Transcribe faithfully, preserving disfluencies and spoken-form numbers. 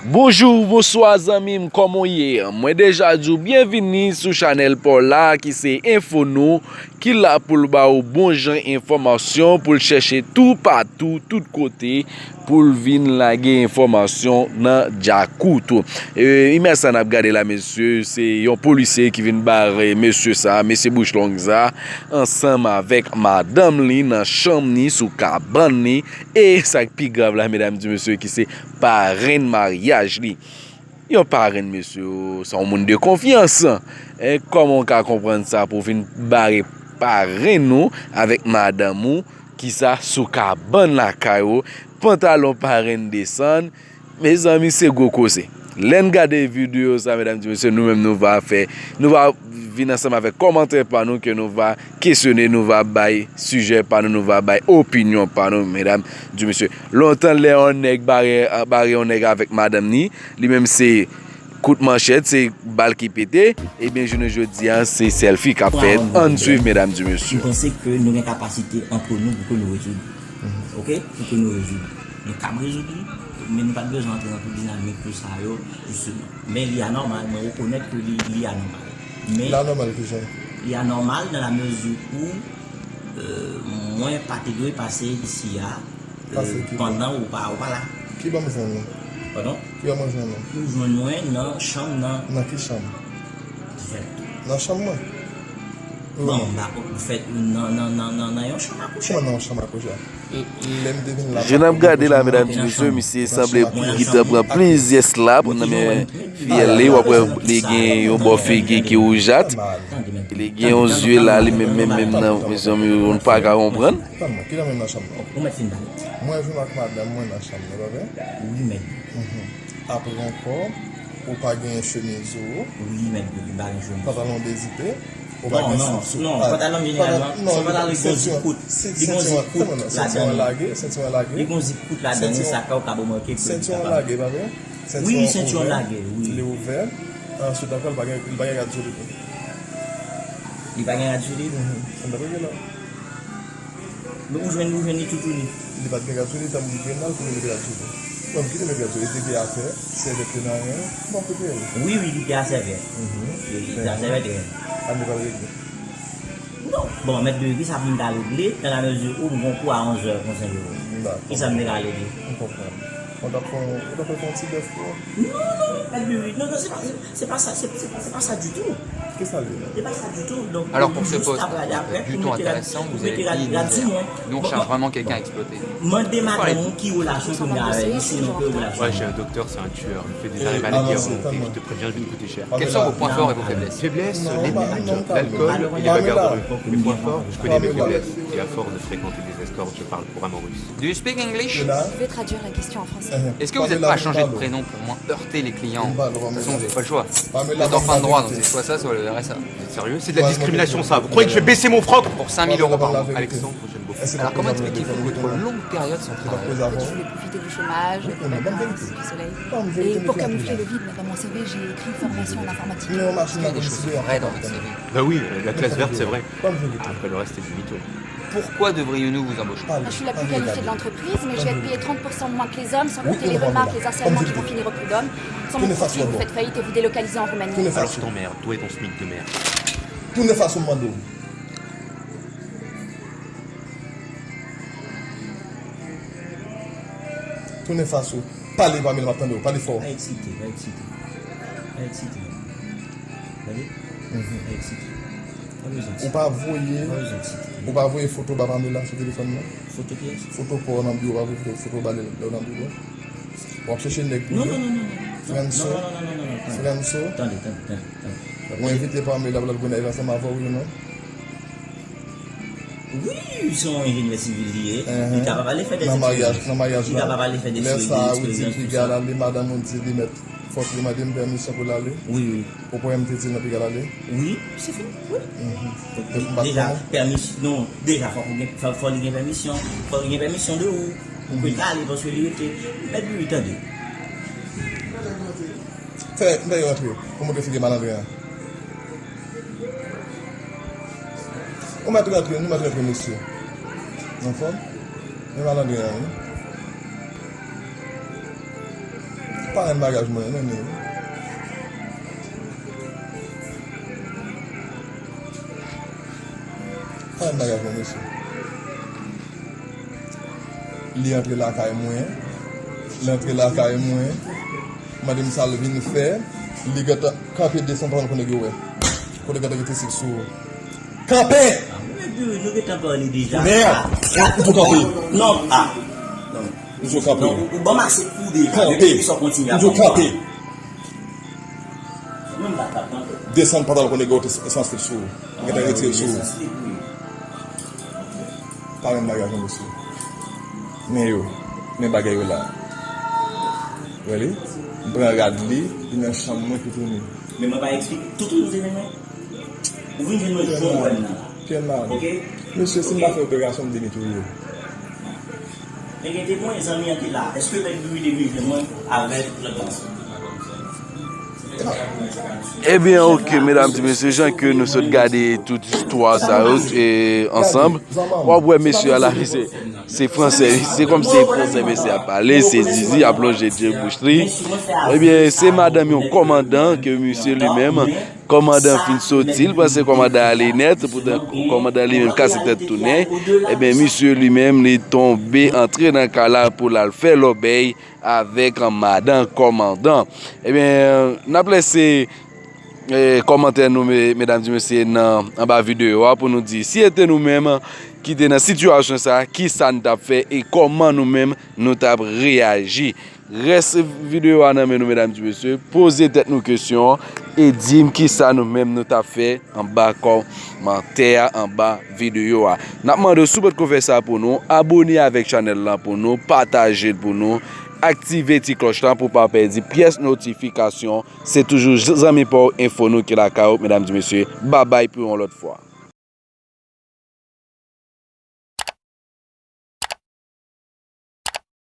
Bonjou, bonswa zanmi m, kòman w ye? Mwen deja di w byenvini sou chanèl pa w la ki se Enfo Nou, ki la pou l ba w bon jan enfòmasyon, pou l chèche toupatou, tout kote, pou l vin lage enfòmasyon nan djakout ou. E, imaj sa n ap gade la, mesye, se yon polisye ki vin bare mesye sa, mesye bouch long sa, ansanm avèk madanm li nan chanm ni, sou kabann ni. E sa k pi grav la, medam di mesye, ki se parenn maryaj li. Yon parenn, mesye, se yon moun de konfyans. E kòman w ka konprann sa pou w vin bare parenn ou avèk madanm ou, ki sa sou kabann lakay ou, pantalon parenn desann, mezanmi, se gwo koze. Lè n gade videyo sa, medam di mesye, nou menm nou va fè, nou va vin ansanm avèk kòmantè pa nou ke nou va kesyone, nou va bay sijè pa nou, nou va bay opinyon pa nou, medam di mesye. Lontan lè yon nèg bare, bare yon nèg avèk madanm ni, li menm se kout manchèt, se bal ki pete, ebyen jounen jodi a se sèlfi k ap fèt. Ann swiv, medam di mesye. M panse ke nou gen kapasite antre nou pou ke nou rezoud. Ok? Pou ke nou rezoud. Nou kab rezoud li, men nou pa t bezwen antre nan tout dinamik, tout sa yo, jisteman. Men li anòmal, mwen rekonèt ke li, li anòmal. Men Li anòmal kijan? Li anòmal nan la mezi ou, euh, mwen pa te dwe pase isi a, Pase euh, ki pandan ou pa, ou pa la. Ki ban m jwenn ou? Padon? Ki ban mwen jwenn ou? Ou jwenn mwen nan chanm nan. Nan ki chanm? Fèt. Nan chanm mwen? Bon, m pa konn fèt nan, nan, nan, nan, nan yon chanm akouche. Kòman nan yon chanm akouche? Lè m te vin la, Jan n ap gade la, medam di mesye, misye sanble pou gentan pran plizyè slap nan men fiyèl li. W ap wè li gen yon bò figi ki woujat. Li gen yon zye la, li menm, menm, menm nan, mezanmi, nou pa ka konprann. Tann mwen, kilè menm nan chanm nan? Ou mèt fin pale. Mwen vin ak madanm mwen nan chanm nan, pa vre? Wi, mèt. Mhm. Apre ankò, ou pa gen chemiz ou. Wi, mèt, wi, m pa gen chemiz. Pantalon dezipe. Ou pa gen sou, sou, non, pantalon jeneralman, se pantalon ki gon zip kout. Li gon zip kout ladan li. Sentiwon lage, sentiwon lage. Li gon zip kout ladan li, sa ka ou ka remake ke li kapab. Sentiwon lage, pa vre? Wi, sentiwon lage, wi. Li ouvè. Answit ankò, li pa gen, li pa gen rad sou li tou. Li pa gen rad sou li? Mhm. Sa m t ap regle la. Men ou jwenn, ou jwenn li toutouni. Li pa t gen rad sou li, tanm gen mal pou li met rad sou li. Bon, m kite met rad sou li, li te gen afè, sèvyèt li nan ren, m ap koute l. Wi, wi, li te a sèvyèt. Mhm. Li, li te a sèvyèt, wi. Ann li pral regle. Non. Bon, mèt de wi, sa pou m ta regle, nan la mezi ou m gon kou a onz è konsa yo. Dakò. Kisa m te ka regle? M konprann. Mwen t ap fè yon, mwen t ap fè yon ti bèf pou ou. Non, non, non, mèt de wi. Non, non, se pa, se pa sa, se, se pa, se pa sa ditou. Kisa l ye la? Se pa sa ditou. Donk, alors, pour ce poste, du ton intéressant, vous avez payé une misère. Nous, on cherche vraiment quelqu'un à exploiter. Mande madanm ou ki relasyon ke w gen avè li, sinon ki relasyon. Ouais, j'ai un docteur, c'est un tueur. Il fait des arrêts maladie avant mon fils. Je te préviens, je vais te coûter cher. Quels sont vos points forts et vos faiblesses? Faiblesse, les mères, l'alcool et les bagarres de rue. Mes points forts, je connais mes faiblesses. Et à force de fréquenter des escortes, je parle couramment russe. Do you speak English? Je vais traduire la question en français. Est-ce que vous n'êtes pas à changer de prénom pour moins heurter les clients? De toute façon, vous n'avez pas le choix. Vous êtes en fin de droit, donc c'est soit ça, soit le R S A. Vous êtes sérieux? C'est de la discrimination, ça. Vous croyez que je vais baisser mon froc? Pour cinq mille euros par mois. Alexandre, je ne vous... Alors, comment expliquez-vous votre longue période sans travail? En fait, je voulais profiter du chômage, des vacances, du soleil. Et pour camoufler le vide, dans mon C V, j'ai écrit formation en informatique. Est-ce qu'il y a des choses vraies dans votre C V? Ben oui, la classe verte, c'est vrai. Après, le reste, c'est du mytho. Pourquoi devrions-nous vous embaucher? Je suis la plus qualifiée de l'entreprise, mais je vais être payée trente pour cent de moins que les hommes, sans compter les remarques, les harcèlements qui vont finir au prud'homme. Sans mon profil, vous faites faillite et vous délocalisez en Roumanie. Alors je t'emmerde, toi et ton smic de merde. Tounen fas ou, m mande w. Tounen fas ou. Pale, Pamela, m ap tande w. Pale fò. Pa eksite, pa eksite. Pa eksite. Tande? Mhm. Pa eksite. Pa bezwen eksite. Ou pa voye, pa bezwen eksite. Ou pa voye foto ba Pamela sou telefòn nan? Foto kiyès? Foto pa w nan biwo, ou pa voye foto, foto ba li lè w nan biwo. W ap chèche nèg pou li? Non, non, non, non, non. Franso? Non, non, non, non, non, non, tande. Franso? Tande, tande, tande, tande. Ou envite Pamela pou l al Grenadye ansanm avè w, wi ou non? Wi, se yon enjenyè sivil li ye. Li kapab ale fè de... Nan maryaj, nan maryaj la. Li kapab ale fè de... Lè sa a, ou di piga l ale, madanm ou di li mèt, fòk li mande m pèmisyon pou l ale. Wi, wi. Ou kwè m te di l nan piga l ale? Wi, se fini. Wi. Donk, deja, pèmisyon, non, deja, fòk ou gen, fò, fò li gen pèmisyon. Fò li gen pèmisyon de ou. Ou pe ale, paske li rete. Mèt Biwi, tande. Fè, m fè yo rantre. Pou montre figi malandren an. Ou mèt rantre, nou mèt rantre, mesye. Anfòm? Men malandren an, wi. Parenn bagaj mwen, men, men. Parenn bagaj mwen, mesye. Li antre lakay mwen. Li antre lakay mwen. Mande m sa l vin fè. Li gentan kanpe desann pantalon pou nèg yo wè. Kote gentan rete sik sou. Kanpe! Nou gentan pale deja. Mèd! Ou tou kanpe. Non, ah. Non. Ou tou kanpe. Non, ou, ou ban m ase kou deja. Kanpe. Depi sa w kontinye ap kanpe. Ou tou kanpe. Mwen m pa t ap kanpe. Desann pantalon pou nèg yo te sans sou. Gentan retire l sou. Sans li pou yo. Pa menm bagay non, mesye. Men yo, men bagay yo la. Wè li? M pran rad li, li nan chanm mwen pou tounen. Men mwen pa eksplike tout ou te renmen. Ou vin jwenn mwen jan ou wè m nan la. Pye mal. Ok? Mesye, si m pa fè operasyon, m te netwaye. Men gen temwen, zanmi an te la. Èske nèg Duri te vin jwenn mwen avèk lòt gason? Ebyen, ok, medam, ti mesye, jan ke nou sot gade tout istwa sa yo, e, ansanm, w ap wè mesye a la, se, se fransè, se kòm se fransè mesye a pale, se zizi ap lonje dye bouch li. Ebyen, se madanm yon kòmandan ke misye li menm, kòmandan fin soti, l panse kòmandan ale nèt, poutan kòmandan li menm kase tèt tounen. Ebyen, misye li menm, li tonbe antre nan kay la pou l al fè lòbèy avèk madan kòmandan. Ebyen, n ap lese, eh, kòmantè nou, me-, medam, ti mesye, nan, anba videyo a pou nou di, si se te nou menm ki te nan sitiyasyon sa, kisa n t ap fè e kòman nou menm nou t ap reyaji? Rès videyo a nan men nou, medam, ti mesye. Poze tèt nou kesyon e di m kisa nou menm nou t ap fè anba kòmantè a, anba videyo a. N ap mande w, si w potko fè sa pou nou, abòne avèk chanèl lan pou nou, pataje l pou nou, aktive ti klòch lan pou w pa pèdi pyès notifikasyon. Se toujou zanmi pa w Enfo Nou ki lakay ou, medam, ti mesye. Babay pou yon lòt fwa.